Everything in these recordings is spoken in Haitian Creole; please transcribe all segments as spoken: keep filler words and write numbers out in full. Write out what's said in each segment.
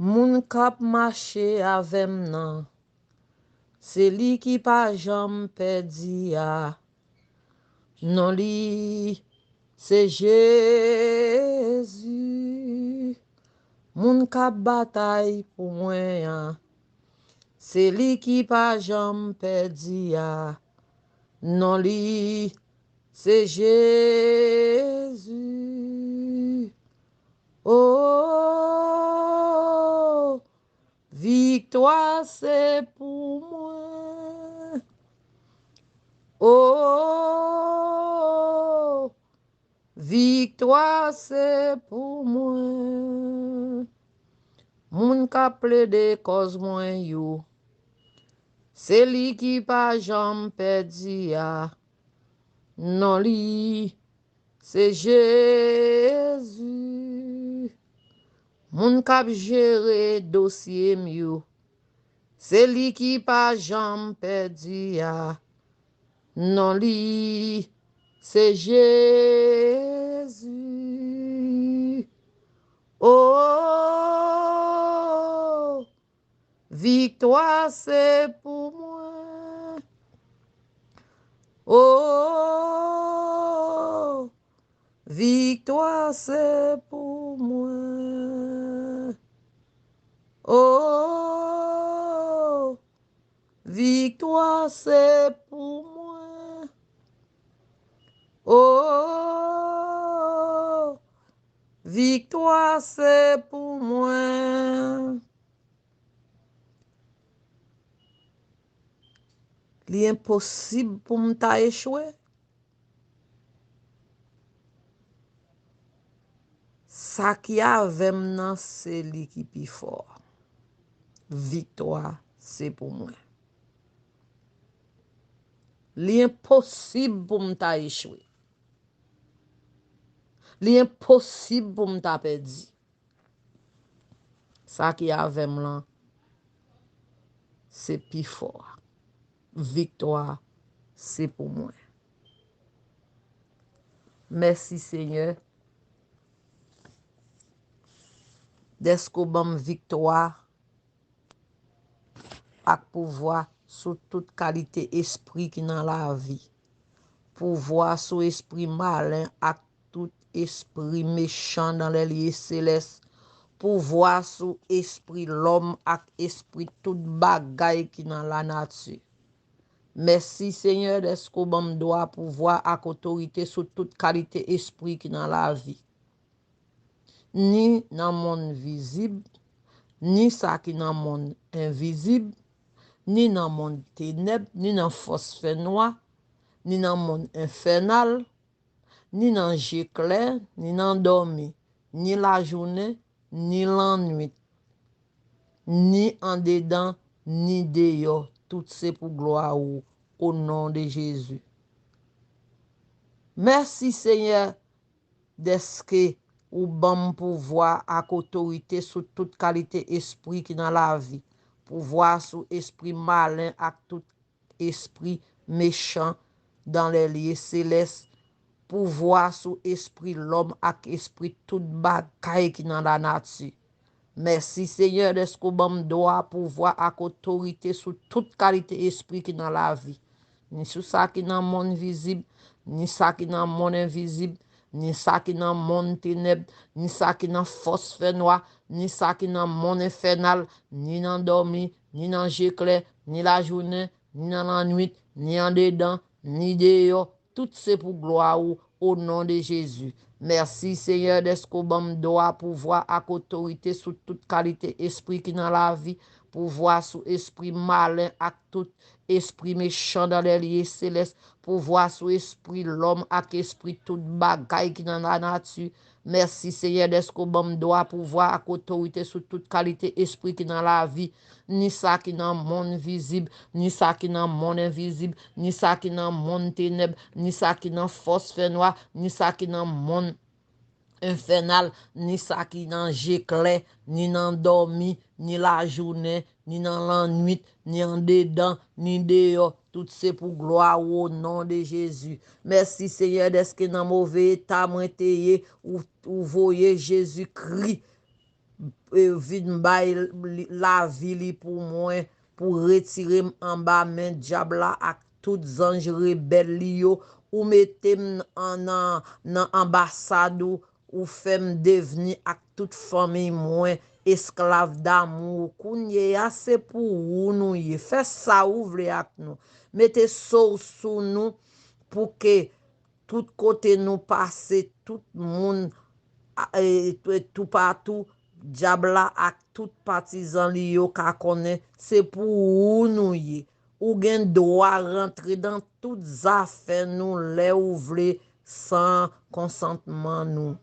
Moun k ap mache avè m nan, se li ki pa janm pèdi a. Non li se Jezi. Moun k ap batay pou mwen an, se li ki pa janm pèdi a. Non li se Jezi. Oh, viktwa se pou mwen. Oh, viktwa se pou mwen. Moun k ap plede kòz mwen yo, se li ki pa janm pèdi a. Non li se Jezi. Moun k ap jere dosye m yo, se li ki pa janm pèdi a. Non li se Jezi. Oh, viktwa se pou mwen. Oh, viktwa se pou mwen. Oh, viktwa se pou mwen. Oh, viktwa se pou mwen. Li enposib pou m ta echwe. Sa ki avè m nan, se li ki pi fò. Viktwa se pou mwen. Li enposib pou m ta echwe. Li enposib pou m ta pèdi. Sa ki avè m lan, se pi fò a. Viktwa se pou mwen. Mèsi, Senyè, dèske w ban m viktwa ak pouvwa sou tout kalite espri ki nan lavi. Pouvwa sou espri malen ak tout espri mechan dans les lieux célestes. Pouvwa sou espri lòm ak espri tout bagay ki nan lanati. Mèsi, Senyè, dèske w ban m dwa, pouvwa ak otorite sou tout kalite espri ki nan lavi. Ni nan monn vizib, ni sa ki nan monn envizib, ni nan monn tenèb, ni nan fòs fènwa, ni nan monn enfènal, ni nan je klè, ni nan dòmi, ni lajounen, ni lannwit, ni andedan, ni deyò. Tout se pou glwa ou, o non de Jezi. Mèsi, Senyè, dèske ou ban m pouvwa ak otorite sou tout kalite espri ki nan lavi. Pouvwa sou espri malen ak tout espri mechan dans les lieux célestes. Pouvwa sou espri lòm ak espri tout bagay ki nan lanati. Mèsi, Senyè, dèske w ban m dwa, pouvwa ak otorite sou tout kalite espri ki nan lavi. Ni sou sa ki nan monn vizib, ni sa ki nan monn envizib, ni sa ki nan monn tenèb, ni sa ki nan fòs fènwa, ni sa ki nan monn enfènal, ni nan dòmi, ni nan je klè, ni lajounen, ni nan lannwit, ni andedan, ni deyò. Tout se pou glwa ou, o non de Jezi. Mèsi, Senyè, dèske w ban m dwa, pouvwa ak otorite sou tout kalite espri ki nan lavi, pouvwa sou espri malen ak tout espri mechan dans les lieux célestes, pouvwa sou espri lòm ak espri tout bagay ki nan lanati. Mèsi, Senyè, dèske w ban m dwa, pouvwa ak otorite sou tout kalite espri ki nan lavi, ni sa ki nan monn vizib, ni sa ki nan monn envizib, ni sa ki nan monn tenèb, ni sa ki nan fòs fènwa, ni sa ki nan monn enfènal, ni sa ki nan je klè, ni nan dòmi, ni lajounen, ni nan lannwit, ni andedan, ni deyò. Tout se pou glwa ou, o non de Jezi. Mèsi, Senyè, dèske nan move eta mwen te ye, ou, ou voye Jezikri e, vin bay li, lavi li pou mwen, pou retire m anba men dyab la ak tout zanj rebèl li yo. Ou mete m an, nan, nan anbasad ou, ou fè m devni ak tout fanmiy mwen esklav damou ou. Kounye a, se pou ou nou ye. Fè sa ou vle ak nou. Mete so w sou nou pou ke tout kote nou pase, tout moun, a, e, e, toupatou, dyab la ak tout patizan li yo ka konnen se pou ou nou ye. Ou gen dwa rantre nan tout zafè nou lè ou vle san konsantman nou.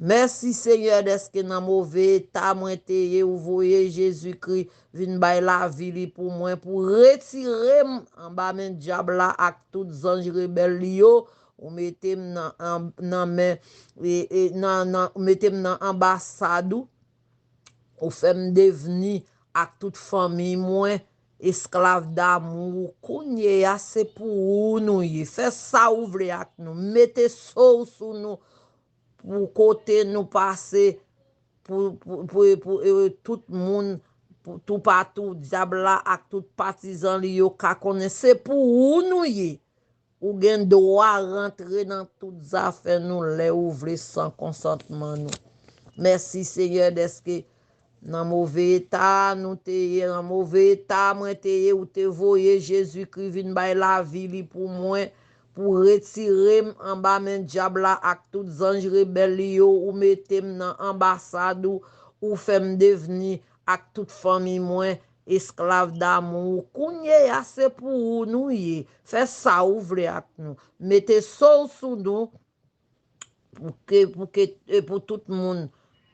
Mèsi, Senyè, dèske nan move eta mwen te ye, ou voye Jezikri vin bay lavi li pou mwen, pou retire m anba men dyab la ak tout zanj rebèl li yo. Ou mete m nan, an, nan men, e, e, nan, nan, ou mete m nan anbasad ou. Ou fè m devni ak tout fanmiy mwen esklav damou ou. Kounye a, se pou ou nou ye. Fè sa ou vle ak nou. Mete so w sou nou pou kote nou pase, pou, pou, pou, pou, e, tout moun, pou, toupatou, dyab la ak tout patizan li yo ka konnen se pou ou nou ye. Ou gen dwa rantre nan tout zafè nou lè ou vle san konsantman nou. Mèsi, Senyè, dèske nan move eta nou te ye, nan move eta mwen te ye, ou te voye Jezikri vin bay lavi li pou mwen, pou retire m anba men dyab la ak tout zanj rebèl li yo. Ou mete m nan anbasad ou, ou fè m devni ak tout fanmi mwen esklav damou ou. Kounye a, se pou ou nou ye. Fè sa ou vle ak nou. Mete so w sou nou pou ke, pou ke, e pou tout moun,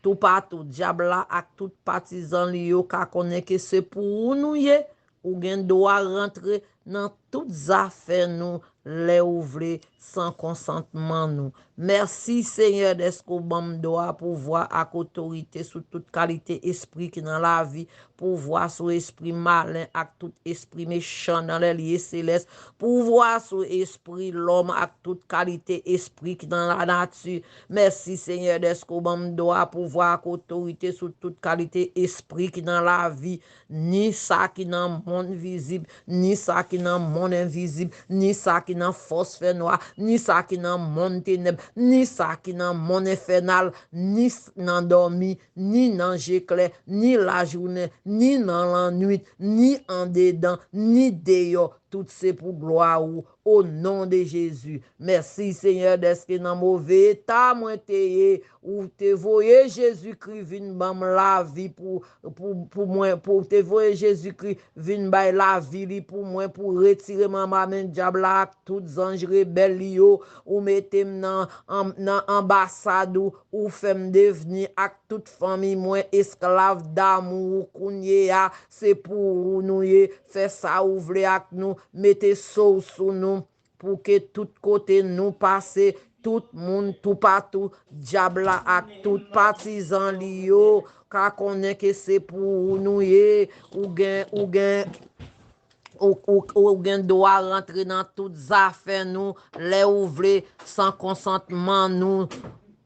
toupatou, dyab la ak tout patizan li yo ka konnen ke se pou ou nou ye. Ou gen dwa rantre nan tout zafè nou lè ou vle, san konsantman nou. Mèsi, Senyè, dèske w ban m dwa, pouvwa ak otorite sou tout kalite espri ki nan lavi, pouvwa sou espri malen ak tout espri mechan nan lè lye selès, pouvwa sou espri lòm ak tout kalite espri ki nan lanati. Mèsi, Senyè, dèske w ban m dwa, pouvwa ak otorite sou tout kalite espri ki nan lavi, ni sa ki nan monn vizib, ni sa ki nan monn envizib, ni sa ki nan fòs fènwa, ni sa ki nan monn tenèb, ni sa ki nan monn enfènal, ni s-, nan dòmi, ni nan je klè, ni lajounen, ni nan lannwit, ni andedan, ni deyò. Tout se pou glwa ou, o non de Jezi. Mèsi, Senyè, dèske nan move eta mwen te ye, ou te voye Jezikri vin ban m lavi pou, pou, pou mwen, pou te voye Jezikri vin bay lavi li pou mwen, pou retire m anba men dyab la ak tout zanj rebèl li yo. Ou mete m nan, an, nan anbasad ou, ou fè m devni ak tout fanmi mwen esklav damou ou. Kounye a, se pou ou nou ye. Fè sa ou vle ak nou. Mete so w sou nou. Pou ke tout kote nou pase, tout moun, toupatou, dyab la ak tout patizan li yo ka konnen ke se pou ou nou ye. Ou gen, ou gen, ou, ou, ou gen dwa rantre nan tout zafè nou lè ou vle, san konsantman nou.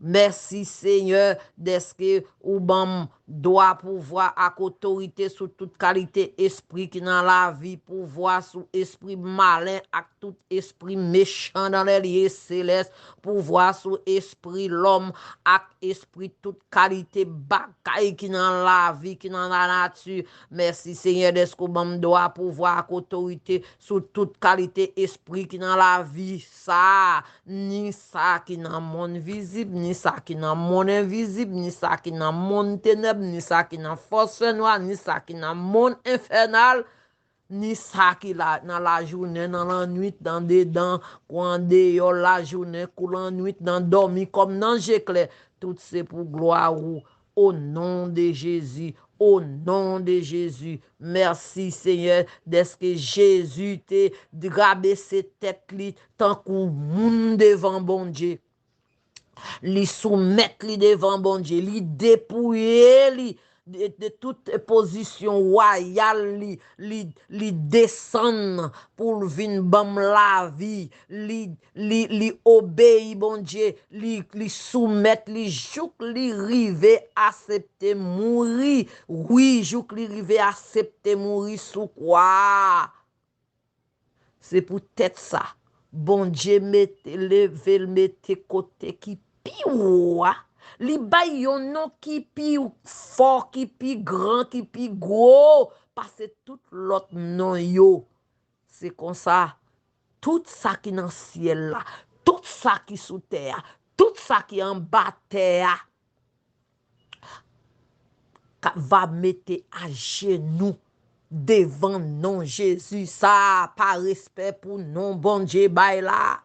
Mèsi, Senyè, dèske ou ban m dwa, pouvwa ak otorite sou tout kalite espri ki nan lavi, pouvwa sou espri malen ak tout espri mechan nan lè lye selès, pouvwa sou espri lòm ak espri tout kalite bagay ki nan lavi, ki nan lanati. Mèsi, Senyè, dèske w ban m dwa, pouvwa ak otorite sou tout kalite espri ki nan lavi sa a, ni sa ki nan monn vizib, ni sa ki nan monn envizib, ni sa ki nan monn tenèb, ni sa ki nan fòs fènwa, ni sa ki nan monn enfènal, ni sa ki la, nan lajounen, nan lannwit, nan dedan, kou andeyò, lajounen, kou lannwit, nan dòmi kòm nan je klè. Tout se pou glwa ou, o non de Jezi, o non de Jezi. Mèsi, Senyè, dèske Jezi te rabese tèt li tankou moun devan Bondye. Li soumèt li devan Bondye, li depouye li de, de tout pozisyon wayal li, li, li desann pou l vin ban m lavi. Li, li, li obeyi Bondye, li, li soumèt li jouk li rive aksepte mouri. Wi, jouk li rive aksepte mouri sou kwa a. Se poutèt sa, Bondye mete, leve l, mete kote ki pi wo a. Li bay yon non ki pi fò, ki pi gran, ki pi gwo pase tout lòt non yo. Se konsa, tout sa ki nan syèl la, tout sa ki sou tè a, tout sa ki anba tè a, ka, va mete ajenou devan non Jezi sa a, pa respè pou non Bondye bay la.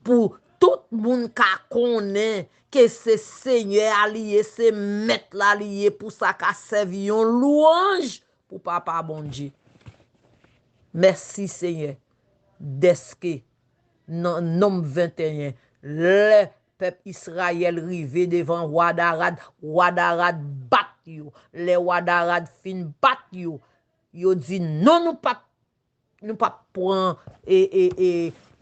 Pou tout moun ka konnen ke se Senyè a li ye, se Mèt la li ye, pou sa ka sèvi yon lwanj pou Papa Bondye. Mèsi, Senyè, dèske nan Nonm venteyen, lè pèp Izrayèl rive devan wa d Arad, wa d Arad bat yo. Lè wa d Arad fin bat yo, yo di, "Non, nou p ap, nou p ap pran, e, e, e,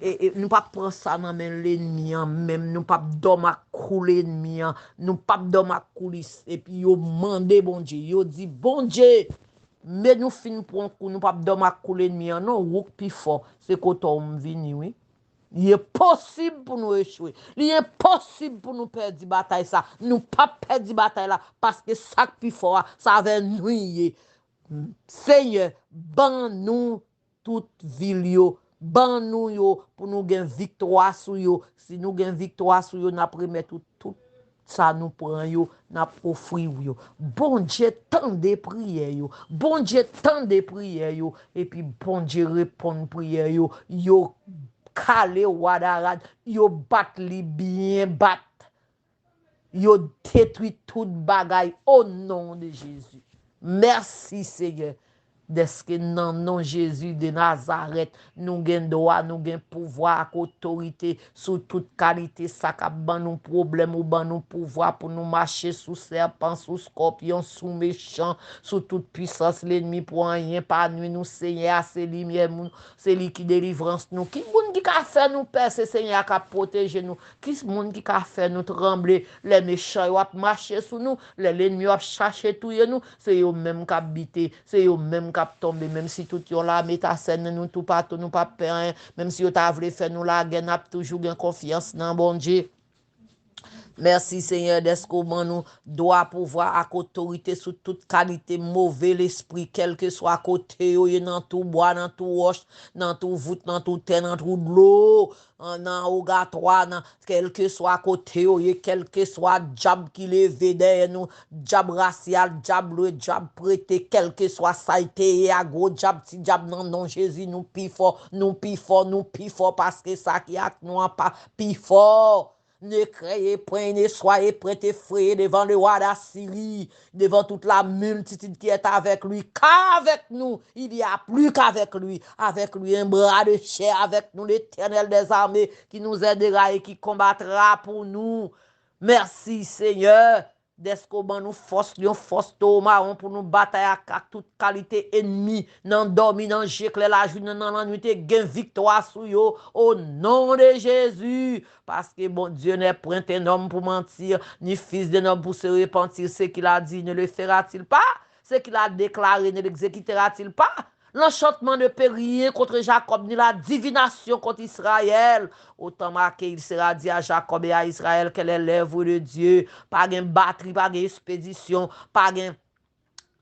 e, e, nou p ap pran sa nan men lènmi an menm, nou p ap dòmi ak kou lènmi an, nou p ap dòmi ak kou li." Epi yo mande Bondye, yo di, "Bondye, men nou fin pran kou, nou p ap dòmi ak kou lènmi an, non, ou k pi fò, se kote w m vini, wi." Li enposib pou nou echwe. Li enposib pou nou pèdi batay sa. Nou p ap pèdi batay la, paske sa k pi fò a, se avè nou l ye. Senyè, ban nou tout vil yo. Ban nou yo pou nou gen viktwa sou yo. Si nou gen viktwa sou yo, n ap remèt ou tout sa nou pran yo, n ap ofri w yo. Bondye tande priyè yo. Bondye tande priyè yo. Epi Bondye reponn priyè yo. Yo kale wa d Arad. Yo bat li byen bat. Yo detwi tout bagay o non de Jezi. Mèsi, Senyè, dèske nan non Jezi de Nazarèt, nou gen dwa, nou gen pouvwa ak otorite sou tout kalite sa k ap ban nou pwoblèm ou ban nou pouvwa pou nou mache sou sèpan, sou skòpyon, sou mechan, sou tout pisans lènmi pou anyen pa nwi nou. Senyè a se limyè moun, se li ki delivrans nou. Ki moun ki ka fè nou pè? Se Senyè a k ap pwoteje nou. Ki moun ki ka fè nou tranble lè mechan yo ap mache sou nou, lè lènmi yo ap chache touye nou? Se yo menm k ap bite, se yo menm k ap tonbe. Menm si tout yon lame ta sènen nou toupatou, nou p ap pè anyen. Menm si yo ta vle fè nou lagè, n ap toujou gen konfyans nan Bondye. Mèsi, Senyè, dèske w ban nou dwa, pouvwa ak otorite sou tout kalite move lespri, kèlkeswa kote yo ye, nan twou bwa, nan twou wòch, nan twou vout, nan twou tè, nan twou dlo, an, nan ogatwa, nan, kèlkeswa kote yo ye, kèlkeswa dyab ki leve dèyè nou, dyab rasyal, dyab lwe, dyab prete, kèlkeswa sa y te ye a, gwo dyab, ti dyab, nan non Jezi, nou pi fò, nou pi fò, nou pi fò, paske sa ki ak nou an pa pi fò. Ne craignez point, ne soyez point effrayés devant le roi d'Assyrie, devant toute la multitude qui est avec lui, car avec nous, il y a plus qu'avec lui. Avec lui, un bras de chair, avec nous, l'Éternel des armées, qui nous aidera et qui combattra pour nous. Mèsi, Senyè, dèske w ban nou fòs, yon fòs towo mawon pou nou batay ak, ak tout kalite ènmi, nan dòmi, nan je klè lajounen, nan lannwit, e gen viktwa sou yo, o non de Jezi. Parce que bon, Dieu n'est point un homme pour mentir, ni fils d'un homme pour se repentir. Ce qu'il a dit, ne le fera-t-il pas? Ce qu'il a déclaré, ne l'exécutera-t-il pas? L'enchantement ne peut rien contre Jacob, ni la divination contre Israël. Au temps marqué, il sera dit à Jacob et à Israël, quelle est l'œuvre de Dieu? Pa gen batri, pa gen espedisyon, pa gen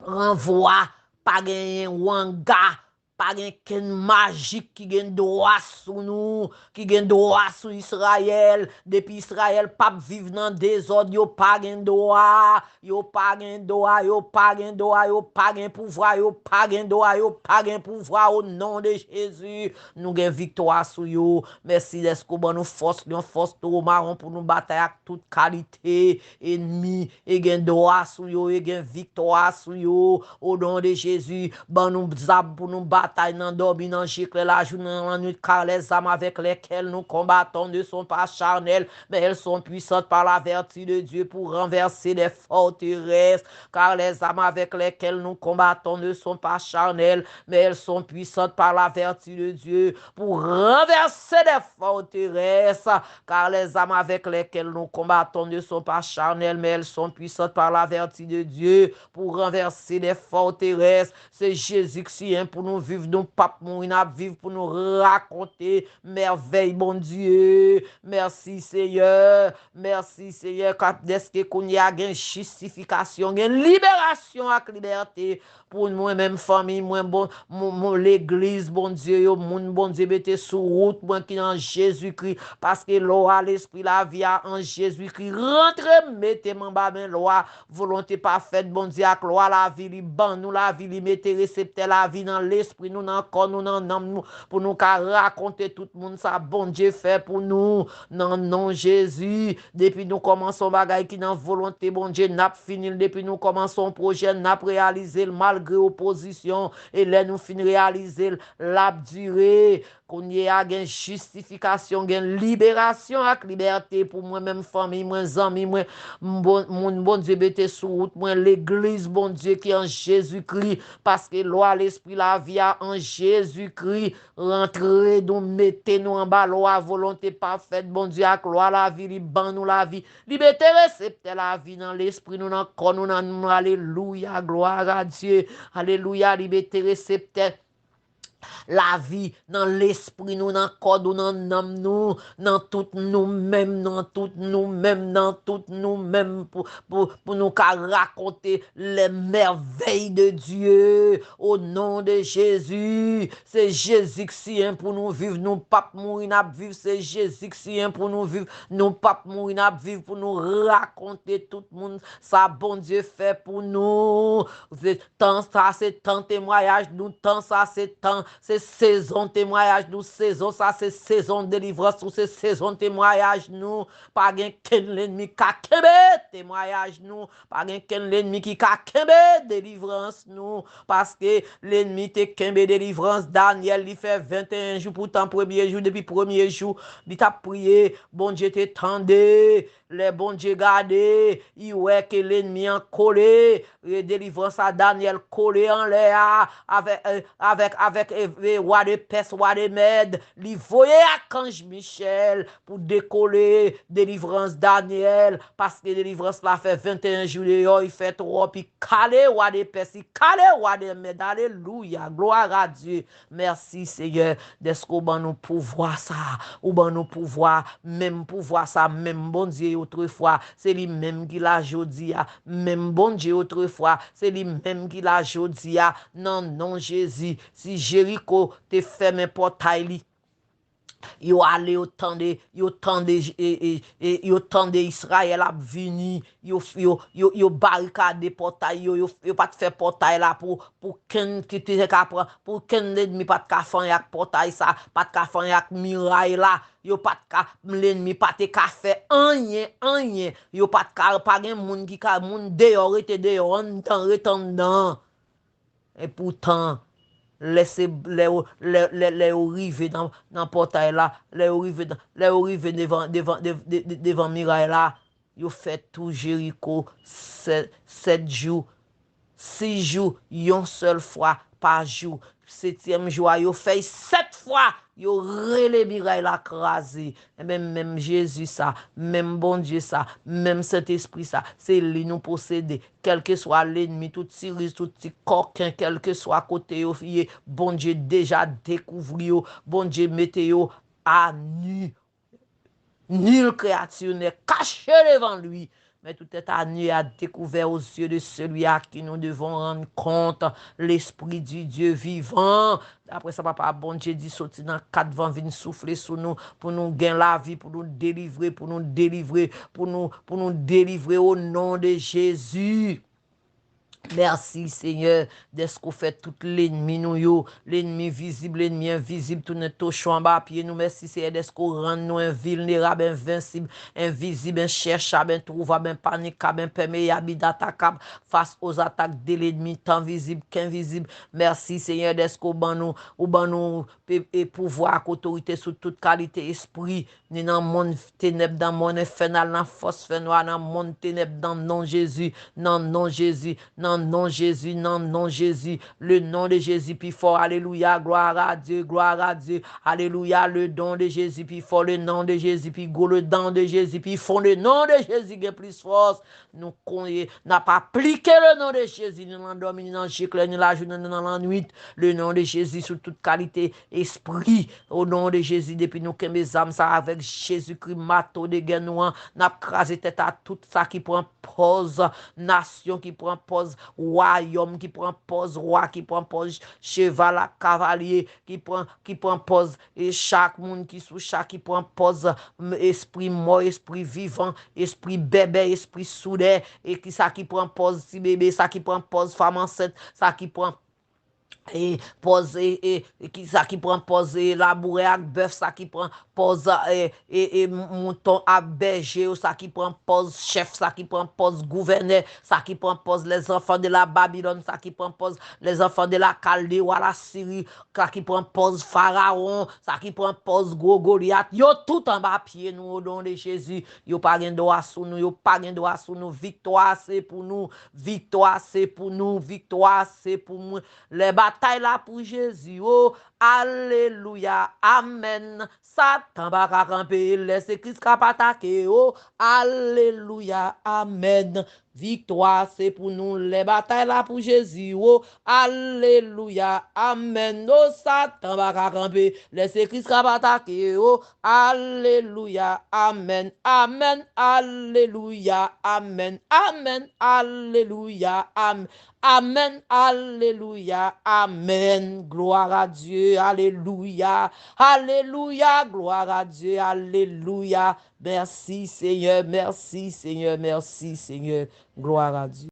ranvwa, pa gen wanga, pa gen kenn majik ki gen dwa sou nou, ki gen dwa sou Izrayèl. Depi Izrayèl p ap viv nan dezòd, yo pa gen dwa, yo pa gen dwa, yo pa gen dwa, yo pa gen pouvwa, yo pa gen dwa, yo pa gen pouvwa, o non de Jezi. Nou gen viktwa sou yo. Mèsi dèske w ban nou fòs, yon fòs towo mawon pou nou batay ak tout kalite ènmi, e gen dwa sou yo, e gen viktwa sou yo. O non de Jezi, ban nou zam pou nou batay nan dòmi, nan je klè lajounen, nan lannwit, car les armes avec lesquelles nous combattons ne sont pas charnelles, mais elles sont puissantes par la vertu de Dieu pour renverser des forteresses. Car les armes avec lesquelles nous combattons ne sont pas charnelles, mais elles sont puissantes par la vertu de Dieu pour renverser des forteresses. Car les armes avec lesquelles nous combattons ne sont pas charnelles, mais elles sont puissantes par la vertu de Dieu pour renverser des forteresses. Se Jezi ki siyen pou nou viv, nou p ap mouri, n ap viv pou nou rakonte mèvèy Bondye. Mèsi, Seyè. Mèsi, Seyè, dèske kounye a gen jistifikasyon, gen liberasyon ak libète pou mwen menm, fanmi mwen, bon, mon, mon, legliz Bondye yo, moun Bondye mete sou wout mwen ki nan Jezikri. Paske lwa lespri lavi a an Jezikri rantre, mete m anba men lwa volonte pafèt Bondye ak lwa lavi. Li ban nou lavi, li mete reseptè lavi nan lespri nou, nan kò nou, nan nanm nou, pou nou ka rakonte tout moun sa Bondye fè pou nou. Nan non Jezi, depi nou kòmanse yon bagay ki nan volonte Bondye, n ap fini l. Depi nou kòmanse yon pwojè, n ap reyalize l malgre opozisyon. E lè nou fin reyalize l, l ap dire. Kounye a gen jistifikasyon, gen liberasyon ak libète pou mwen menm, fanmi mwen, zanmi mwen, m bon, moun Bondye mete sou wout mwen, legliz Bondye ki an Jezikri, paske lwa lespri lavi a an Jezikri rantre nou, mete nou anba lwa volonte pafèt Bondye ak lwa lavi, li ban nou lavi, li mete reseptè lavi nan lespri nou, nan kò nou, nan nou. Alelouya, glwa a Dye. Alelouya, li mete reseptè lavi nan lespri nou, nan kò nou, nan nanm nou, nan tout nou menm, nan tout nou menm, nan tout nou menm, pou, pou, pou nou ka rakonte les merveilles de Dieu. Au nom de Jésus, se Jezi ki siyen pou nou viv, nou p ap mouri, n ap viv. Se Jezi ki siyen pou nou viv, nou p ap mouri, n ap viv pou nou rakonte tout moun sa Bondye fè pou nou. Se tan sa, se tan temwayaj nou, tan sa, se tan, se sezon temwayaj nou, sezon sa, se sezon delivrans nou, se sezon temwayaj nou. Pa gen kenn lènmi ka kenbe temwayaj nou, pa gen kenn lènmi ki ka kenbe delivrans nou, paske lènmi te kenbe delivrans Danyèl, li fè venteyen jou, poutan premye jou, depi premye jou, li t ap priye, Bondye te tande. Lè Bondye gade, li wè ke lènmi an kole, e delivrans a Danyèl kole anlè a, avèk, e, avèk, avèk, e, e, wa de Pès, wa de Mèd, li voye akanj Michèl pou dekole delivrans Danyèl, paske delivrans la fè venteyen jou deyò, li fè twòp, li kale wa de Pès, li kale wa de Mèd. Alelouya, glwa a Dye. Mèsi, Seyè, dèske w ban nou pouvwa sa. Ou ban nou pouvwa, menm pouvwa sa, menm Bondye otrefwa, se li menm ki la jodi a, menm Bondye otrefwa, se li menm ki la jodi a, nan non Jezi. Si Jeriko te fèmen pòtay li, yo ale, yo tande, yo tande, e, e, e, yo tande Izrayèl ap vini, yo, yo, yo, yo barikade pòtay yo, yo, yo pa t fè pòtay la pou, pou kenn ki te ka pran, pou kenn lènmi pa t ka fè anyen ak pòtay sa, pa t ka fè anyen ak miray la, yo pa t ka, lènmi pa te ka fè anyen, anyen, yo pa t ka, pa gen moun ki ka, moun deyò rete deyò, anndan rete anndan. Epoutan, lè se, lè yo, lè, lè, lè yo rive nan, nan pòtay la, lè yo rive nan, lè yo rive devan, devan, de-, de-, de-, devan miray la, yo fè tou Jeriko sè-, sèt jou, sis jou, yon sèl fwa pa jou. Setyèm jou a, yo fè l sèt fwa, yo rele miray la kraze. Enben, menm Jezi sa, menm Bondye sa, menm Sentespri sa, se li nou posede. Kèlkeswa lènmi, tout ti riz, tout ti kòken, kèlkeswa kote yo ye, Bondye deja dekouvri yo. Bondye mete yo a nu. Nul créature n'est caché devant lui, mais tout est à nu et à découvert aux yeux de celui à qui nous devons rendre compte, l'Esprit du Dieu vivant. Daprè sa Papa Bondye di, soti nan kat van vin soufle sou nou, pou nou gen lavi, pou nou delivre, pou nou delivre, pou nou, pou nou delivre au nom de Jésus. Mèsi, Senyè, dèske w fè tout lènmi nou yo, lènmi vizib, lènmi envizib, tounen tocho anba pye nou. Mèsi, Senyè, dèske w rann nou envilnerab, envensib, envizib, enchèchab, entwouvab, enpanikab, enpèmeyab, inatakab fas ozatak de lènmi, tan vizib k envizib. Mèsi, Senyè, dèske w ban nou, ou ban nou e, e pouvwa ak otorite sou tout kalite espri, ni nan monn tenèb, nan monn enfènal, nan fòs fènwa, nan monn tenèb, nan non Jezi, nan non Jezi, nan non Jezi, nan non Jezi. Le nom de Jésus pi fò, alelouya, gloire à Dieu, gloire à Dieu, alelouya, le don de Jezi pi fò, le nom de Jezi pi gwo, le don de Jezi pi fon, le nom de Jezi gen plis fòs. Nou konye, n ap aplike le non de Jezi, ni nan dòmi, ni nan je klè, ni lajounen, ni nan lannwit. Le non de Jezi sou tout kalite espri. O non de Jezi, depi nou kenbe zam sa avèk Jezikri, mato de gè nou an, n ap kraze tèt a tout sa ki pran pòz nasyon, ki pran pòz wayòm, ki pran pòz wa, ki pran pòz cheval ak kavalye, ki pran, ki pran pòz e chak moun ki sou chak ki pran pòz, m, espri mò, espri vivan, espri bèbè, espri soudè, e ki sa ki pran pòz ti bebe, sa ki pran pòz fanm ansent, sa ki pran e pòz e, e, e ki sa ki pran pòz e labourè ak bèf, sa ki pran pòz e, e, e mouton ak bèje yo, sa ki pran pòz chèf, sa ki pran pòz gouvènè, sa ki pran pòz les enfants de la Babylone, sa ki pran pòz les enfants de la Chaldée, wa Lasiri, sa ki pran pòz Farawon, sa ki pran pòz gwo Golyat, yo tout anba pye nou, o non de Jezi. Yo pa gen dwa sou nou, yo pa gen dwa sou nou. Viktwa se pou nou, viktwa se pou nou, viktwa se pou mwen. Lè batay la pou Jezi, o, alelouya, amèn. Satan pa ka kanpe, lè se Kris k ap atake, o, alelouya, amèn. Viktwa se pou nou, lè batay la pou Jezi, o, alelouya, amèn. O, Satan pa ka kanpe, lè se Kris k ap atake, o, alelouya, amèn, amèn, alelouya, amèn, amèn, alelouya, amèn. Amèn, alelouya, amèn. Gloire à Dieu, alelouya, alelouya, gloire à Dieu, alelouya. Mèsi, Senyè, mèsi, Senyè, mèsi, Senyè. Gloire à Dieu.